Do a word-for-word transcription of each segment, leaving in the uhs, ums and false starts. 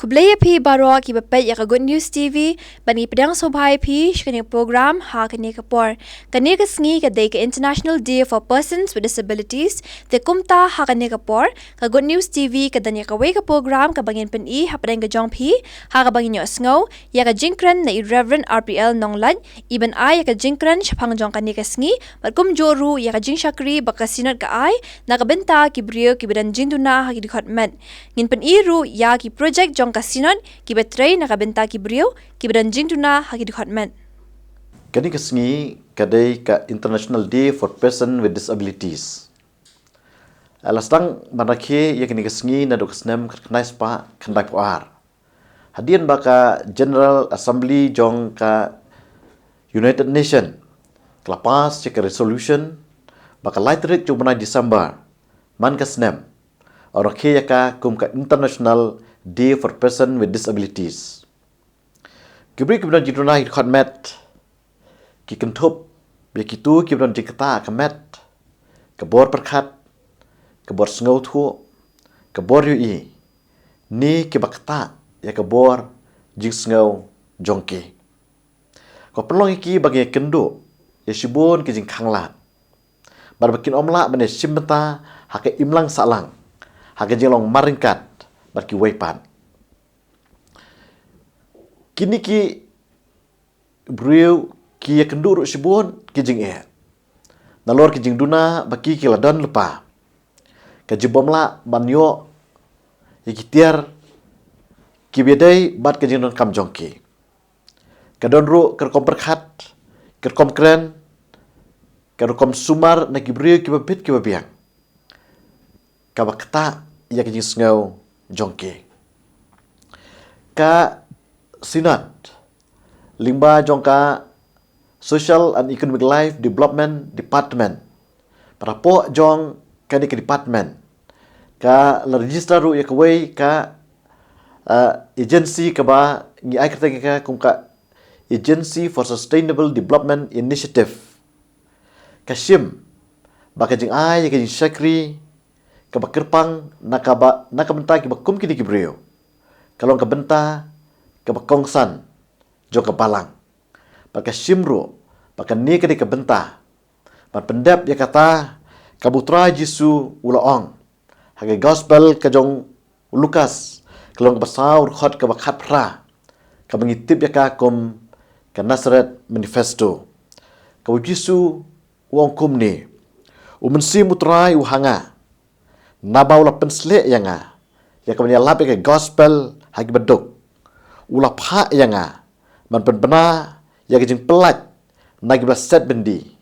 Khublei ïa phi baroh kiba peit ïa ka Good News T V, bad ngi pdiang sngewbha ïa phi sha kane ka program ha kane ka por. Kane ka sngi ka dei ka International Day for Persons with Disabilities, te kumta ha kane ka por ka Good News T V ka don ïa kawei ka program kaba ngin pyni hapdeng ka jong phi, ha kaba ngin ïohsngew ïa ka jingkren na i Reverend R P L Nonglait, iban ai ïa ka jingkren shaphang jong kane ka sngi, bad kumjuh ruh ïa ka jingshakri ba ka Synod ka ai na ka bynta ki briew kiba don jingduna ha ki dkhot met. Ngin pyni ruh ïa ki projek jong ka Synod kiba trei na ka bynta ki briew kiba don jingduna ha ki dkhot met. Kane ka sngi ka dei ka International Day for Person with Disabilities. La sdang ban rakhe ïa kane ka sngi naduh ka snem khatkhyndai spah khyndaiphew ar, hadien ba ka General Assembly jong ka United Nation ka la pass ïa ka resolution ba ka lai tarik jong u bnai December man ka snem, u rakhe ïa ka kum ka International Day for Person with Disabilities. Ki briew kiba don jingduna ha ki dkhot met ki kynthup ïa kito kiba don jingktah ka met, ka bor pyrkhat, ka bor sngewthuh, ka bor ïohi, ne kiba ktah ïa ka bor jingsngew jong ki. Ka pynlong ïa ki ba ngin ïakynduh ïa shibun ki jingkhanglad, bad ba kin ym lah ban ïashim bynta ha ka imlang sahlang, ha ka jinglong marryngkat bad kiwei pat. Kine ki briew ki ïakynduh ruh shibun ki jingeh nalor ki jingduna ba ki ki la don lypa, ka jingbymlah ban ïoh ïa ki tiar kiba ïadei bad ka jingdonkam jong ki. Ka don ruh ka rukom pyrkhat, ka rukom kren, ka rukom sumar na ki briew kiba bit kiba biang, kaba ktah ïa ka jingsngew jong ki. Ka Synod lyngba jong ka Social and Economic Life Development Department, bad hapoh jong kane ka department ka la register ruh ïa kawei ka, eh, agency kaba ngi ai kyrteng ïa ka kum ka Agency for Sustainable Development Initiative. Ka shim ba ka jingai ïa ka jingshakri kaba kyrpang na kaba, na ka bynta kiba kum kine ki briew, ka long ka bynta kaba kongsan jong ka Balang. Bad ka shim ruh ba kane ka dei ka bynta ban pyndep ïa kata kaba U Trai Jisu u la ong ha ka Gospel ka jong u Lukas, ka lynnong kaba saw, dkhot kaba khatphra, kaba ngi tip ïa ka kum ka Nazareth Manifesto, kaba U Jisu u ong kumne: U Mynsiem U Trai u ha nga, naba u la pynsleh ïa nga ïa ka ban ïalap ïa ka Gospel ha kiba duk. U la phah ïa nga ban pynbna ïa ka jingpyllait na kiba la set byndi,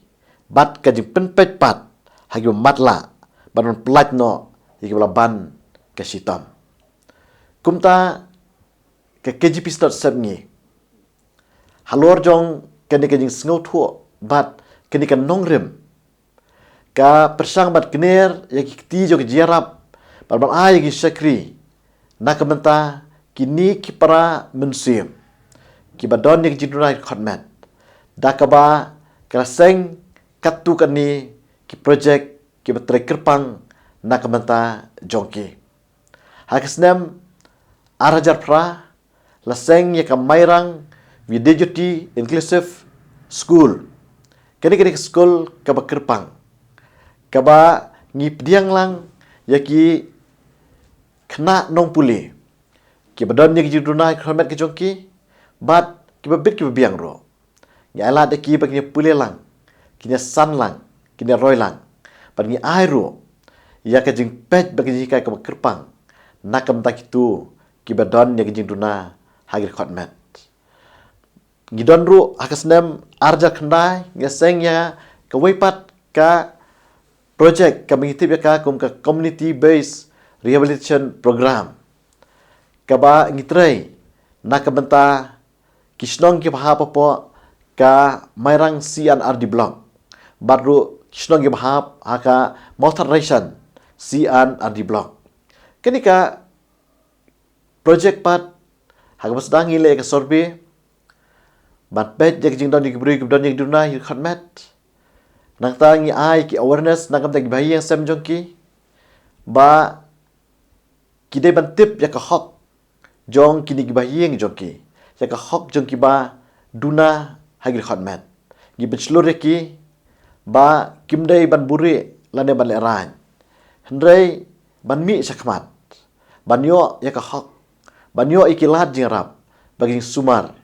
bad ka jingpynpeit pat ha kiba matlah, bad ban pyllait noh ïa kiba la ban ka shitom. Kumta ka K J P Synod Sepngi, halor jong kane ka jingsngewthuh bad kane ka nongrim, ka pyrshang ban kner ïa ki kti jong ki jingïarap bad ban ai ïa ki shakri na ka bynta kine ki para mynsiem kiba don ïa ki jingduna ha ki dkhot met, da kaba ka la seng katto katne ki projek kiba trei kyrpang na ka bynta jong ki. Ha ka snem ar hajar phra la seng ïa ka Mairang Vidya Jyoti Inclusive School. Kane ka dei ka skul kaba kyrpang, kaba ngi pdiang lang ïa ki khynnah nongpule kiba don ïa ki jingduna ha ki dkhot met ka jong ki, bad kiba bit kiba biang ruh. Ngi ai lad ïa ki ba kin ïa pule lang, kin ïa san lang, kin ïa roi lang. Bad ngi ai ruh ïa ka jingpeit bad ka jinghikai kaba kyrpang na ka bynta kito kiba don ïa ka jingduna ha ki dkhot met. Ngi don ruh ha ka snem ar hajar khyndai, ngi ïa seng ïa kawei pat ka projek kaba ngi tip ïa ka kum ka Community Based Rehabilitation Program, kaba ngi trei na ka bynta ki shnong kiba hap hapoh ka Mairang C and R D Block, bad ruh ki shnong kiba hap ha ka Mawthadraishan C and R D Block. Kane ka projek pat, ha kaba sdang ngi leh ïa ka survey ban peit ïa ka jingdon ïa ki briew kiba don ïa ki jingduna ha ki dkhot met. Nangta ngi ai ki awareness na ka bynta kiba ha ïing ha sem jong ki, ba ki dei ban tip ïa ka hok jong kine ki bahaïing jong ki, ïa ka hok jong ki ba duna ha ki dkhot met. Ngi pynshlur ïa ki ba kim dei ban buhrieh lane ban lehraiñ, hynrei ban mih shakhmat, ban ïoh ïa ka hok, ban ïoh ïa ki lad jingïarap bad ki jingsumar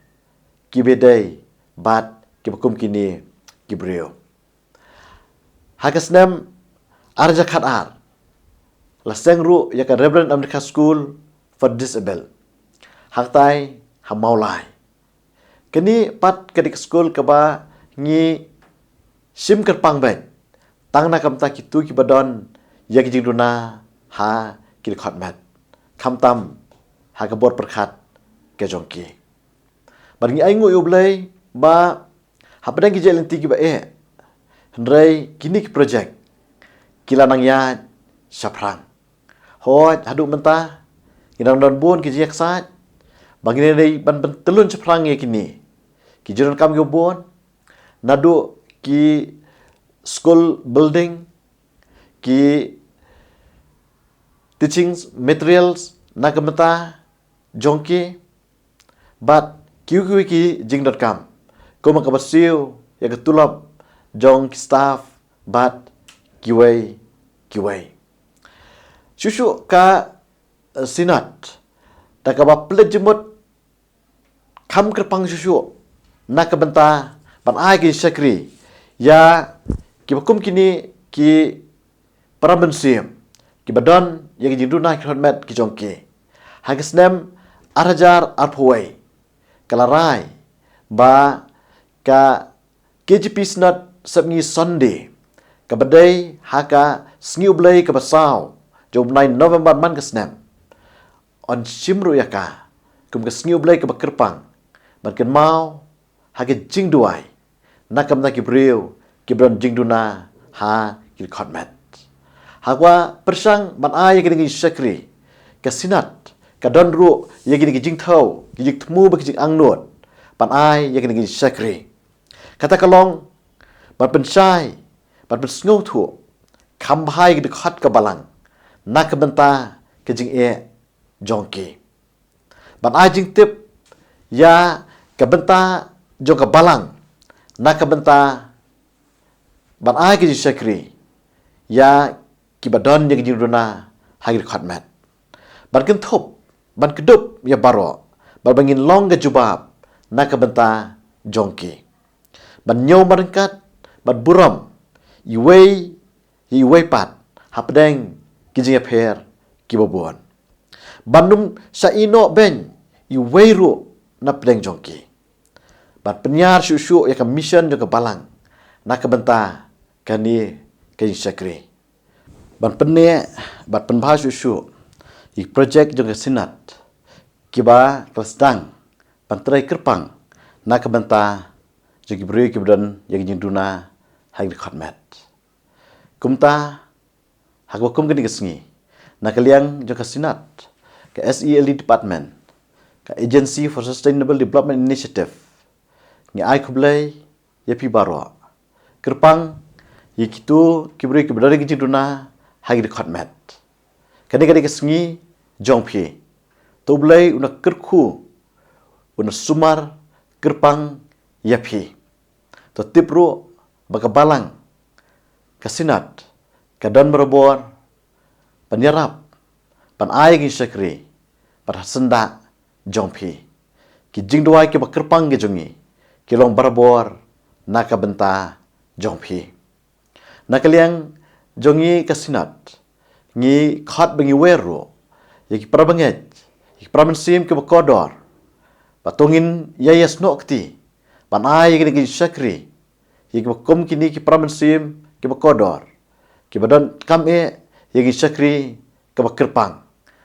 kiba dei bad kiba kum kine ki briew. Ha ka snem ar hajar khatar la seng ruh ïa ka Reverend America School for Disabled hangtai ha Mawlai. Kane pat ka dei ka skul kaba ngi shim kyrpang beit tang na ka bynta kito kiba don ïa ki jingduna ha ki dkhot met, khamtam ha ka bor pyrkhat ka jong ki. Bad ngi ainguh ïa U Blei ba hapdeng ki jingïaid lynti kiba eh, hynrei kine ki projek ki la nang ïaid shaphrang. Hooid, haduh mynta ngi dang don bun ki jingïaksaid ba ngin ïa dei ban pyntyllun shaphrang ïa kine ki jingdonkam kiba bun, naduh ki school building, ki teaching materials na ka bynta jong ki, bad kiwei kiwei ki jingdonkam, kum kaba siew ïa ka tulop jong ki staff bad kiwei kiwei. Shuh shuh ka, eh, Synod da kaba pynleit jingmut kham kyrpang shuh shuh na ka bynta ban ai ki jingshakri ïa kiba kum kine ki para mynsiem kiba don ïa ki jingduna ki dkhot met ki jong ki. Ha ka snem ar hajar arphew wei ka la rai ba ka K J P Synod Sepngi Sunday kaba dei ha ka Sngi U Blei kaba saw jong u bnai November man ka snem, yn shim ruh ïa ka kum ka Sngi U Blei kaba kyrpang ban kynmaw ha ka jingduwai na ka bynta ki briew kiba don jingduna ha ki dkhot met. Ha kaba pyrshang ban ai ïa kine ki jingshakri, ka Synod ka don ruh ïa kine ki jingthew, ki jingthmu bad ki jingangnud ban ai ïa kine ki jingshakri. Kata ka long ban pynshai, ban pynsngewthuh kham bha ïa ki dkhot ka balang na ka bynta ka jingeh jong ki, ban ai jingtip ïa ka bynta jong ka balang na ka bynta ban ai ki jingshakri ïa kiba don ïa ki jingduna ha ki dkhot met, ban kynthup, ban kdup ïa baroh, bad ba ngin long ka jubab na ka bynta jong ki, ban ñiew marryngkat bad burom iwei ïa iwei pat hapdeng ki jingïapher kiba bun, ban ym shah ïehnoh beiñ iwei ruh na pdeng jong ki, ban pynïar shuh shuh ïa ka mission jong ka balang na ka bynta kane ka jingshakri, ban pynneh, ban pynbha shuh shuh ïa ki projek jong ka Synod kiba ka la sdang ban trei kyrpang na ka bynta jong ki briew kiba don ïa ki jingduna ha ki dkhot met. Kumta, ha kaba kum kane ka sngi, na ka liang jong ka Synod, ka S E L D Department, ka Agency for Sustainable Development Initiative, ngi ai khublei ïa phi baroh, kyrpang ïa kito ki briew kiba don ïa ki jingduna ha ki dkhot met. Kane ka dei ka sngi jong phi. To U Blei un da kyrkhu, un da sumar kyrpang ïa phi. To tip ruh ba ka balang, ka Synod, ka don barabor ban ïarap, ban ai ki jingshakri bad ha syndah jong phi. Ki jingduwai kiba kyrpang ki jong ngi ki long barabor na ka bynta jong phi. Na ka liang jong ngi ka Synod, ngi khot ba ngi wer ruh ïa ki para bangeit, ïa ki para mynsiem kiba kordor, ba to ngin ïai ïasnoh kti ban ai ïa kine ki jingshakri ïa kiba kum kine ki para mynsiem kiba kordor, kiba donkam eh ïa ki jingshakri kaba kyrpang,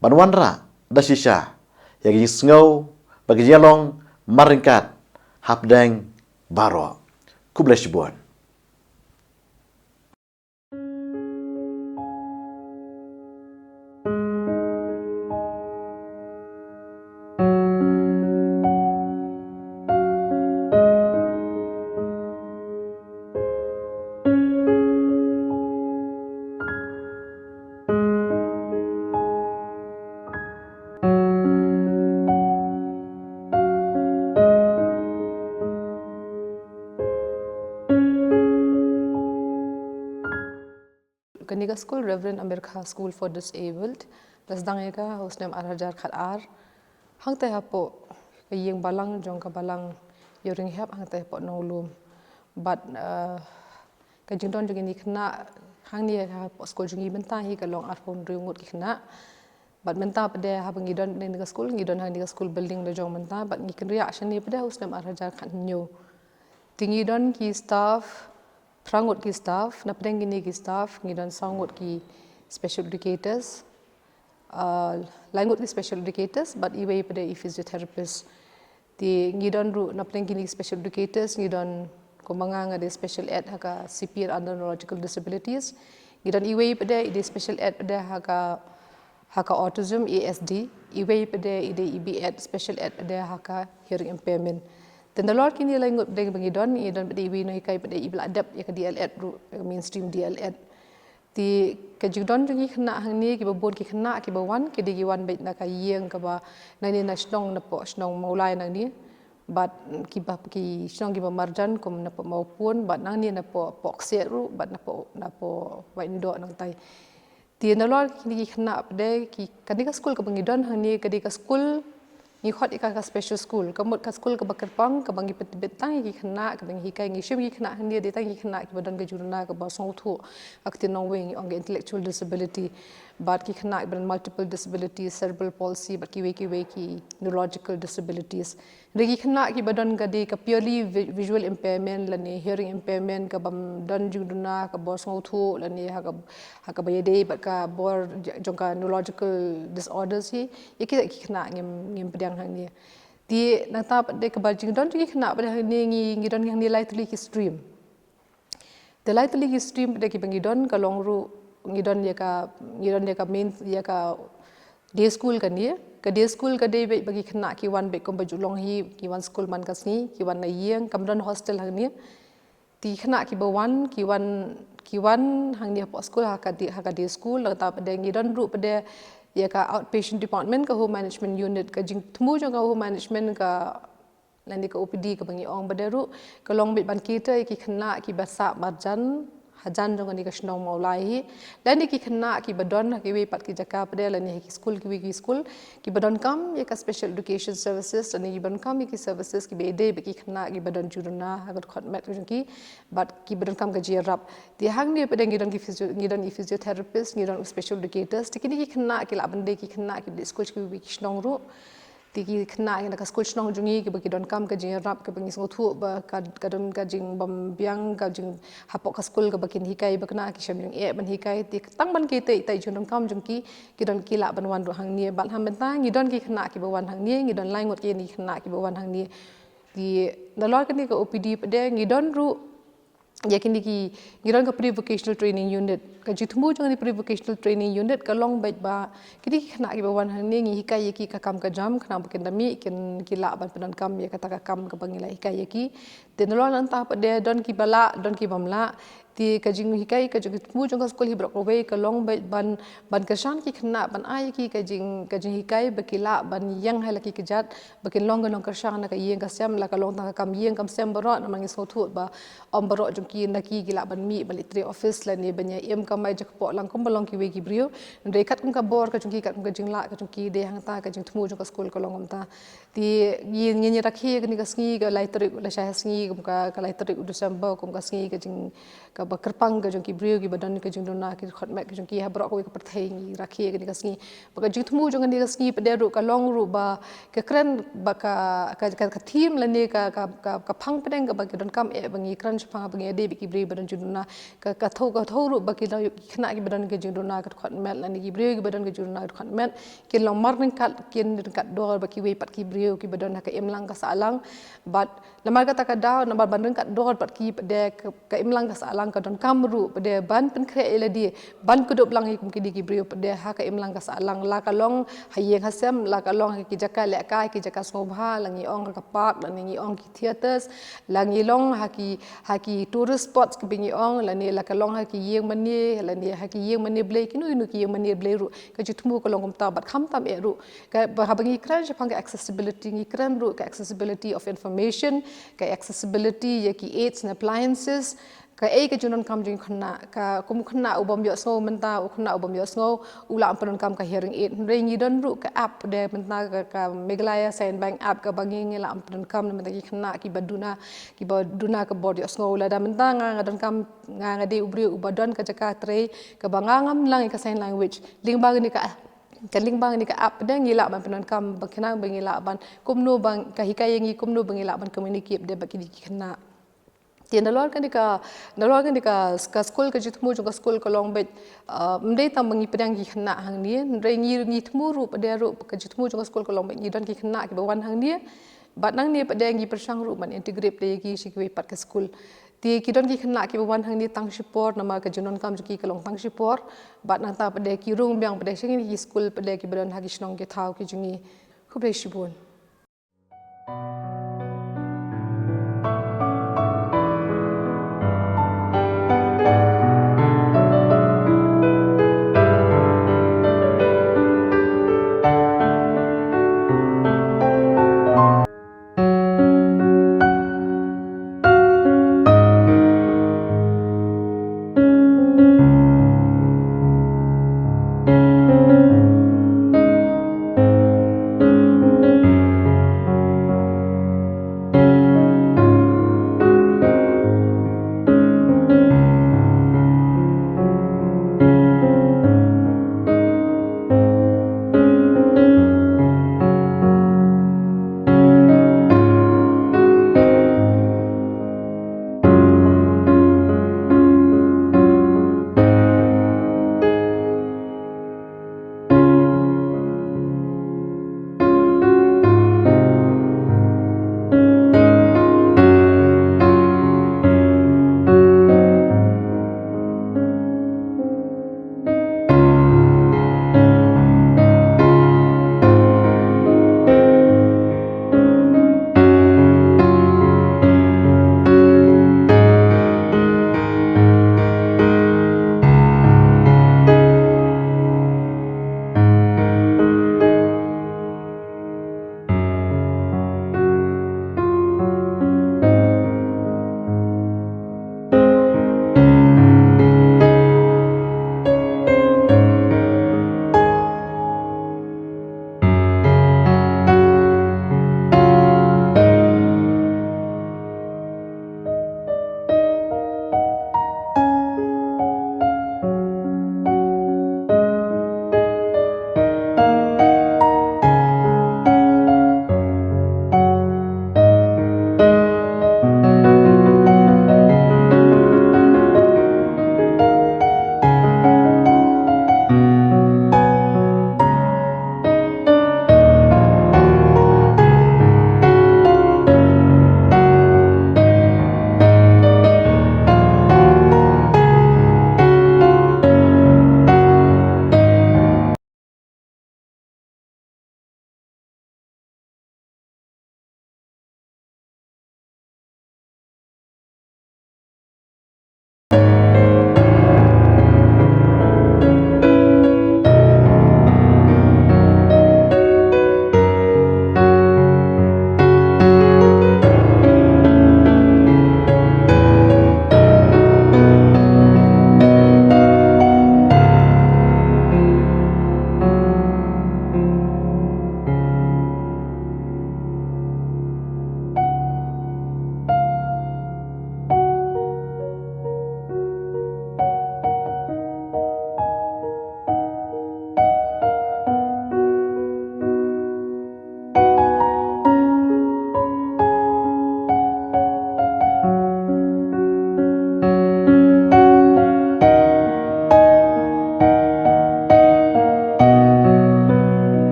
ban wanrah da shisha ïa ki jingsngew bad ki jingïalong marryngkat hapdeng baroh. Khublei shibun. Kane ka skul Reverend Amir Khan School for Disabled la sdang ïa ka ha u snem ar hajar khat ar. Hangtai hapoh ka ïing balang jong ka balang Ïewrynghep hangtai hapoh Nonglum. Bad uh, ka jingdon jong kine ki khynnah hangne hapoh skul jong ngi mynta hi ka long arphew hynriew ngut ki khynnah. Bad mynta pat de haba ngi don pat de ha kane ka skul, ngi don ha kane ka skul building la jong mynta, bad ngi kynriah shane pat de ha u snem ar hajar khat hynñiew. Te ngi don ki staff, phra ngut ki staff, na pdeng kine ki staff ngi don saw ngut ki special educators, uh, lai ngut ki special educators, bad iwei pat de i physiotherapist. Te ngi don ruh na pdeng kine ki special educators, ngi don, kumba nga nga dei special ed ha ka C P under neurological disabilities. Ngi don iwei pat de i dei special ed pat de ha ka ha ka autism, A S D, iwei pat de i dei i B ed, special ed pat de ha ka hearing impairment. Te nalor kine lai ngut pat de ba ngi don, ngi don pat de iwei nonghikai pat de iba la dep ïa ka D L ed ruh, ïa ka mainstream D L ed. Te ka jingdon jong ki khynnah hangne, kiba bun ki khynnah kiba wan, ki dei ki wan beit na ka ïing kaba nangne na shnong, napoh shnong Mawlai nangne. Bad kiba, ki shnong kiba marjan kum napoh Mawpun, bad nangne napoh Pohkseh ruh, bad napoh, napoh Waindoh nangtai. Te nalor kine ki khynnah pat de, ki, kane ka skul kaba ngi don hangne ka dei ka skul ngi khot ïa ka ka special school. Ka mut ka skul kaba kyrpang, kaba ngi pyntbit tang ïa ki khynnah, kaba ngi hikai, ngi shim ïa ki khynnah hangne, dei tang ïa ki khynnah kiba don ka jingduna kaba sngewthuh ha ka ktien nongwei ngi ong ka intellectual disability. Bad ki khynnah kiba don multiple disabilities, cerebral palsy, bad kiwei kiwei ki neurological disabilities. Hynrei ki khynnah kiba don ka dei ka purely vi-, visual impairment lane hearing impairment, kabym don jingduna, ka bor sngewthuh lane ha ka, ha kaba ïadei bad ka bor j-, jong ka neurological disorders hi, ïa kita ki khynnah ngim, ngim pdiang hangne. Te nangta pat de kaba jingdon jong ki khynnah pat de hangne ngi, ngi don hangne lai tylli ki stream. Te lai tylli ki stream pat de kiba ngi don ka long ruh, ngi don ïa ka, ngi don ïa ka main, ïa ka day school kane. Ka day school ka dei beit ba ki khynnah ki wan beit kumba ju long hi, ki wan skul man ka sngi, ki wan na ïing, kam don hostel hangne. Te ki khynnah kiba wan, ki wan, ki wan hangne hapoh skul ha ka day, ha ka day school, nangta pat de ngi don ruh pat de ïa ka outpatient department, ka home management unit, ka jingthmu jong ka home management ka lane ka O P D kaba ngi ong pat de ruh, ka long beit ban cater ïa ki khynnah kiba sah marjan hajan jong kane ka shnong Mawlai hi. Lane ki khynnah kiba don ha kiwei pat ki jaka pat de lane ha ki skul kiwei ki skul, kiba donkam ïa ka special education services, lane kiba donkam ïa ki services kiba ïadei bad ki khynnah kiba don jingduna ha ka dkhot met ka jong ki, bad kiba donkam ka jingïarap. Te hangne pat de ngi don ki physio-, ngi don ki physiotherapists, ngi don special educators. Te kine ki khynnah ki lah ban dei ki khynnah kiba dei skul kiwei ki shnong ruh. Te ki khynnah na ka skul shnong jong ngi kiba ki donkam ka jingïarap kaba ngi sngewthuh ba ka, ka don ka jingbym biang ka jing hapoh ka skul kaba kin hikai ba khynnah ki shem jingeh ban hikai. Te tang ban ki te, te jingdonkam jong ki, ki don ki lah ban wan ruh hangne. Bad ha mynta ngi don ki khynnah kiba wan hangne, ngi don lai ngut ki khynnah kiba wan hangne. Te nalor kane ka O P D pat de ngi don ruh ïa kine ki, ngi don ka pre-vocational training unit. Ka jingthmu jong kane pre-vocational training unit ka long beit ba kine ki khynnah kiba wan hangne ngi hikai ïa ki ka kam ka jam, khnang ba kin da mih, kin, ki lah ban pyndonkam ïa kata ka kam kaba ngi la hikai ïa ki. Te nalor nangta pat de don kiba lah, don kibym lah. Te ka jinghikai, ka jingthmu jong ka skul hi baroh kawei ka long beit ban, ban kyrshan ki khynnah, ban ai ïa ki ka jing, ka jinghikai ba ki lah ban ïeng ha la ki kjat, ba kin long ka nongkyrshan na ka ïing ka sem, la ka long tang ka kam ïing kam sem baroh, namar ngi sngewthuh ba ym baroh jong ki na ki ki lah ban mih ban leit trei office lane ban ïa im kamai jakpoh lang kumba long kiwei ki briew. Hynrei katkum ka bor ka jong ki, katkum ka jinglah ka jong ki, dei hangta ka jingthmu jong ka skul ka long kumta. Te ngi, ngin ïa rakhe kane ka sngi ka lai tarik, lashai sngi kum ka, ka lai tarik u December kum ka sngi ka jing, kaba kyrpang ka jong ki briew kiba don ka jingduna ki dkhot met ka jong ki ha baroh kawei ka pyrthei ngi rakhe kane ka sngi. Ba ka jingthmu jong kane ka sngi pat de ruh ka long ruh ba ka kren ba ka, ka, ka, ka theme lane ka, ka, ka, ka phang pdeng kaba ki donkam eh ba ngi kren shaphang ba ngi ïadei bad ki briew ba don jingduna. Ka, ka thew, ka thew ruh ba ki la, ki khynnah kiba don ka jingduna ka dkhot met lane ki briew kiba don ka jingduna ka dkhot met kin long marryngkat, kin ryngkat dor bad kiwei pat ki briew kiba don ha ka imlang ka sahlang. Bad namar kata ka daw, namar ban ryngkat dor bad ki pat de ka, ka imlang ka sahlang ka donkam ruh pat de ban pynkhreh ïa lade, ban kdup lang ïa kum kine ki briew pat de ha ka imlang ka sahlang, la ka long ha ïing ha sem, la ka long ha ki jaka lehkai, ki jaka sngewbha, la ngi ong ha ka park, la ngi ong ki theatres, la ngi long ha ki, ha ki tourist spots kiba ngi ong, lane la ka long ha ki ïing mane, lane ha ki ïing mane blei, kino kino ki ïing mane blei ruh. Ka jingthmu ka long kumta bad khamtam eh ruh. Ka, ba, haba ngi kren shaphang ka accessibility, ngi kren ruh ka accessibility of information, ka accessibility ïa ki aids and appliances, Kaei ka jingdonkam jong u khynnah, ka kum u khynnah u bym ïohsngew mynta, u khynnah u bym ïohsngew u lah ban pyndonkam ka hearing aid. Hynrei ngi don ruh ka app de mynta ka, ka Meghalaya Sign Bank app kaba ngi, ngi lah ban pyndonkam na mynta ki khynnah kiba duna, kiba duna ka bor ïohsngew. Lada mynta nga, nga donkam, nga, nga dei u briew uba don ka jaka trei kaba nga ngam lah ïa ka sign language, lyngba kane ka, ka lyngba kane ka app de ngi lah ban pyndonkam, ba khnang ba ngi lah ban kumno ba ka hikai ïa ngi kumno ba ngi lah ban communicate de bad kine ki khynnah. Te nalor kane ka, nalor kane ka, ka skul, ka jingthmu jong ka skul ka long beit, ah, ym dei tang ba ngi pdiang ki khynnah hangne, hynrei ngi, ngi thmu ruh, pat de ruh ka jingthmu jong ka skul ka long beit ngi don ki khynnah kiba wan hangne. Bad nangne pat de ngi pyrshang ruh ban integrate de ïa ki sha kiwei pat ka skul. Te ki don ki khynnah kiba wan hangne tang shipor namar ka jingdonkam jong ki ka long tang shipor. Bad nangta pat de ki rung biang pat de sha kine ki skul pat de kiba don ha ki shnong ki thaw ki jong ngi. Khublei shibun.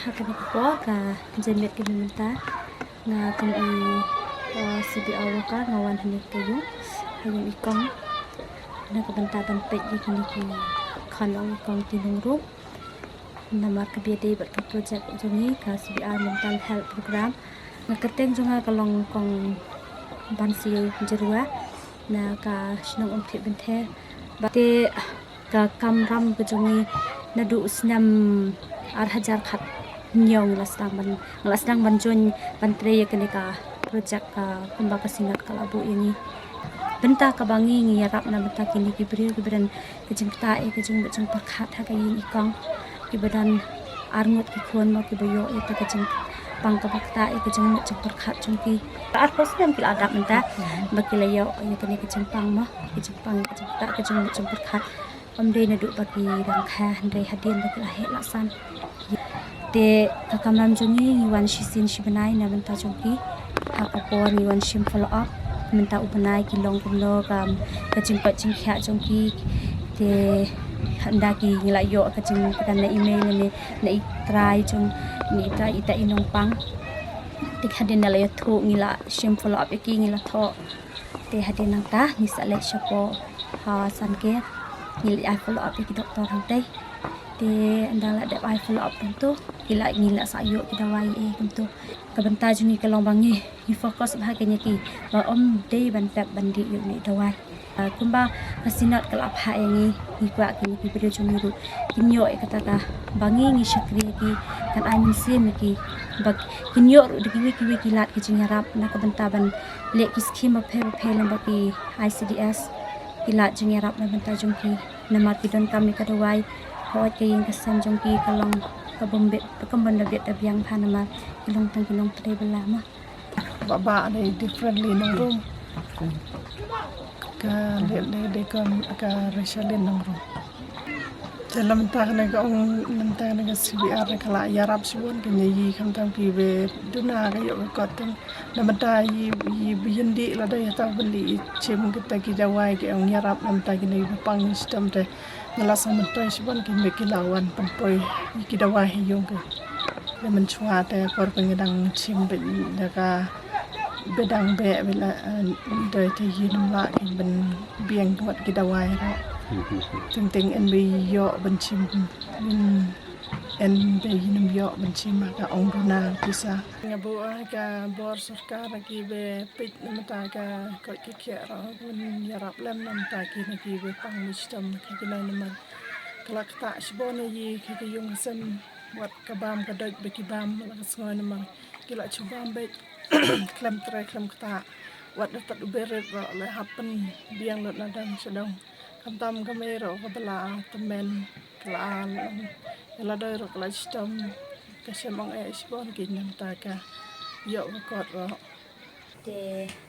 Ha kane ka por ka janmiet ka mynta nga kum i, uh, C P R worker nga wan hangne ka ïung ha ïung i kong na ka bynta ban peit ïa kine ki khon ong i kong ki nongrum. Namar ka biang dei bad ka project jong ngi ka C P R mental health program. Nga kyrteng jong nga ka long kong Bansi Jyrwa na ka shnong Umthip Bynthei. Ba te ka kamram ka jong ngi naduh u snem ar hajar khat hynñiew ngi la sdang ban, ngi la sdang ban join ban trei ïa kane ka project ka kumba ka Synod ka la buh ïa ngi. Bynta kaba ngi ngi ïarap na bynta kine ki briew ki bren ka jingktah ïa ka jingmut jingpyrkhat ha ka ïing i kong. Kiba don arngut ki khun mo kiba ïoh ïa ka jingpang kaba ktah ïa ka jingmut jingpyrkhat jong ki. Arphew snem ki la dap mynta ba ki la ïoh ïa kane ka jingpang mo, ka jingpang ïa ka jingktah ka jingmut jingpyrkhat. Ym dei naduh ba ki dang kha hynrei hadien ba ki la heh la san. Te ka kamram jong ngi ngi wan shisien shi bnai na bynta jong ki. Ha ka por ngi wan shim follow up mynta u bnai ki long kumno ka, ka jingkoit jingkhiah jong ki. Te hynda ki ngi la ïoh ka jingkren na email ne na i trai jong, na i trai ita i nongpang. Te hadien da la ïathuh ngi la shim follow up ïa ki ngi la thoh. Te hadien nangta ngi sa leit shapoh ha Sankei ngi leit ai follow up ïa ki doktor hangtei. Te ynda la dep ai follow up kumto ki la, ngi la sa ïoh ki dawai eh kumto. Ka bynta jong ngi ka long ba ngi, ngi focus bha kane ki ba ym dei ban pep ban dih ïa une u dawai. Ah, kumba ka Synod ka la phah ïa ngi, ngi kwah kine ki briew jong ngi ruh kin ïoh ïa kata ka ba ngi ngi shakri ïa ki, kan ai mynsiem ïa ki ba kin ïoh ruh da kiwei kiwei ki lad ki jingïarap na ka bynta ban leh ki skhim bapher bapher lem bad ki I C D S, ki lad jingïarap na bynta jong ki. Namar ki donkam ïa ka dawai, hooid ka ïing ka sem jong ki ka long ka bym bit, ka bym da bit da biang bha namar ki long tang ki nongtrei bylla mo. Ba ba dei differently nongrum. Ka dei dei dei kon ka Reshalin nongrum. Te la mynta kane ka ong mynta kane ka C P R ka la ïarap shibun kane ïa i khamtam ki ba duna ka ïoh ka kot tang. La mynta i, i ba ïndih la dei hata ban dih i shim kita ki dawai ki ong ïarap la mynta kine i ba pang shitom te. Nga la sngewthuh shibun ki mei ki la wan pynpoi ki dawai ha ïing ki. Te mynshuwa te por ba ngi dang shim beit da ka ba dang beh beit la, eh, dei te ïa nym lah ki ban biang wat ki dawai ruh. Teng teng en ba ïoh ban shim, mm, en ba ïa nym ïoh ban shim ha ka ong duna pisa. Nga buh ha ka bor sorkar ki ba peit na mynta ka koit ka khiah ruh ban ïarap lem na mynta kine ki ba pang ba shitom ki nai namar ka la ktah shibun ïa i ka ka ïung sem wat ka bam ka doit ba ki bam la ka sngew namar ki la shu bam beit khlem trei khlem ktah. Wat da tat u berit ruh la hap pynbiang lut na dang sha dang. Khamtam ka mei ruh ka ba la tymmen ka la long. Ka la dei ruh ka la shitom ka shem ong eh shibun ki na mynta ka ïoh ka kot ruh. Te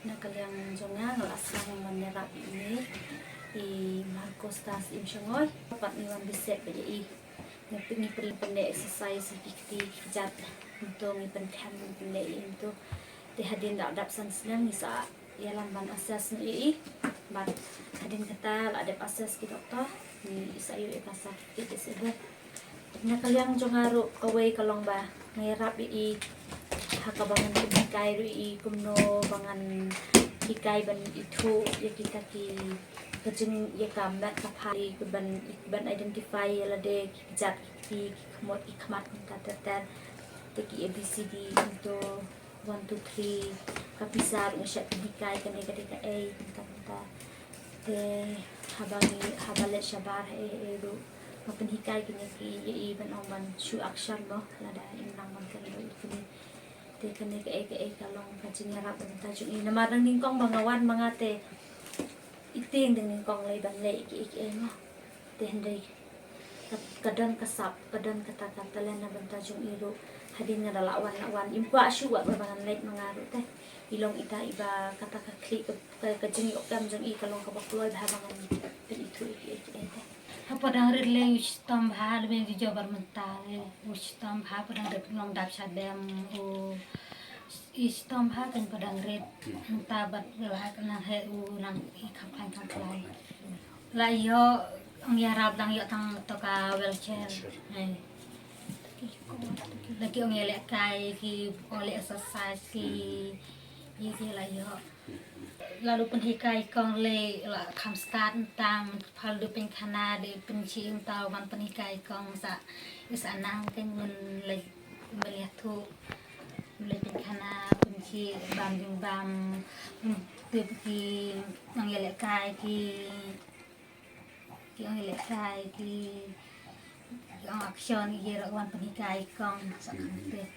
na ka liang jong nga nga la sdang ban ïarap ïa i Marcos Stas Im Shangoi. Pat ngi wan biset ba ïa i. Ngi pyn, ngi pyn, pynleh exercise ki kti ki kjat. Ngi to ngi pynthem ngi pynleh ïa i to. Te hadien da dap san snem ngi sa ïalam ban assess noh ïa i. Bad hadien kata la dep assess ki doktor, ngi sa ïoh ïa ka certificate disable. Na ka liang jong nga ruh kawei ka long ba nga ïarap ïa i ha kaba ngan pynhikai ruh ïa i kumno ba ngan hikai ban ithuh ïa kita ki, ka jing, ïa ka met ka phai, ban, ban identify ïa lade ki kjat ki kti ki khmut ki khmat mynta ter ter. Te ki A B C D mynta one two three, ka pisa ruh nga shait pynhikai kane ka dei kaei mynta mynta. Te haba ngi, haba leit shabar haei haei ruh nga pynhikai kine ki ïa i ban ong ban shu akshar mo lada im nang ban kren ruh ïa kine. Te kane kaei kaei ka long ka jingïarap mynta jong i namar dang nyngkong ba nga wan ma nga te i tieng dang nyngkong lei ban leh kiei kiei mo. Te hynrei ka, ka don ka sap, ka don kata ka talent na bynta jong i ruh. Hadien nga da la wan la wan im kwah shuh wat ba ngan leit ma nga ruh te. I long ita iba kata ka khlieh ka, ka, ka jingïoh kam jong i ka long kaba kloi bha ba ngan pynithuh ïa kiei kiei te. Ha Padang Rit lei u shitom bha lei ju jubor mynta lei u shitom bha Padang Rit long dap shadem u i shitom bha kan Padang Rit mynta bad bha ka nang he u nang i kham khlaiñ kham khlaiñ. La ïoh ong ïarap dang ïoh tang to ka wheelchair. Wheelchair. Hei. La ki ong ïalehkai, ki ong leh exercise, ki ïa ki la ïoh. La du pynhikai kong leh, la kham start tam, pha la du pynkhana de pynchim tau ban pynhikai kong sa. Is anang ken men leh, men ïathuh. Leh pynkhana, pynchim, bam jingbam, tip ki ong ïalehkai, ki ki ong ïalehkai, ki ong action, ki ruh wan pynhikai kong sa kham tip.